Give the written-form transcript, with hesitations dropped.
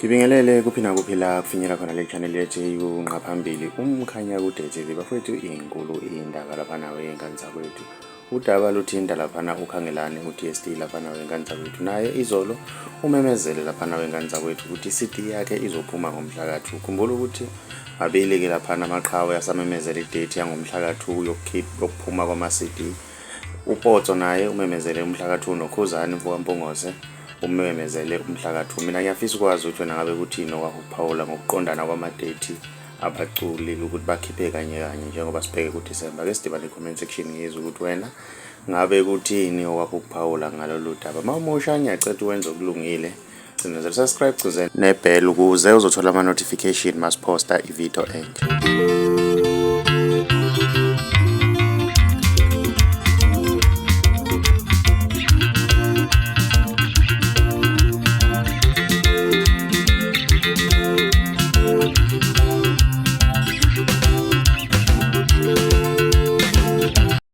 Ngibingelele kuphi nakuphi la kufinyela khona le channel yethu unqa phambili umkhanya kude TV. Bafowethu, inkulu indaba lapha nawe ngane zakwethu. Udaba luthinta laphana uKhangelani u-DSD lapha nawe ngane zakwethu. Naye izolo umemezele lapha nawe ngane zakwethu ukuthi i-CD yakhe izophuma ngomhla ka-2. Khumbula ukuthi mabili-ke laphana amaqhawe asamemezela i-date yangomhla ka-2 yokuphuma kwama-CD. UPotso naye umemezele umhla ka-2, noKhuzani mfokaMpungose umemezele umhla ka-2. Mina ngiyafisa ukwazi ukuthi wena ngabe kuthini okwakho ukuphawula ngokuqondana kwama-date abaculi ukuthi bakhiphe kanye kanye njengoba sibheke kuDisemba. Ake sidibane i-comment section, ngizwe ukuthi wena ngabe kuthini okwakho ukuphawula ngalolu daba. Uma umusha, ngiyacela ukuthi wenze okulungile, cindezela subscribe, cindezela ne-bell ukuze uzothola ama-notification masiphosta ividiyo entsha.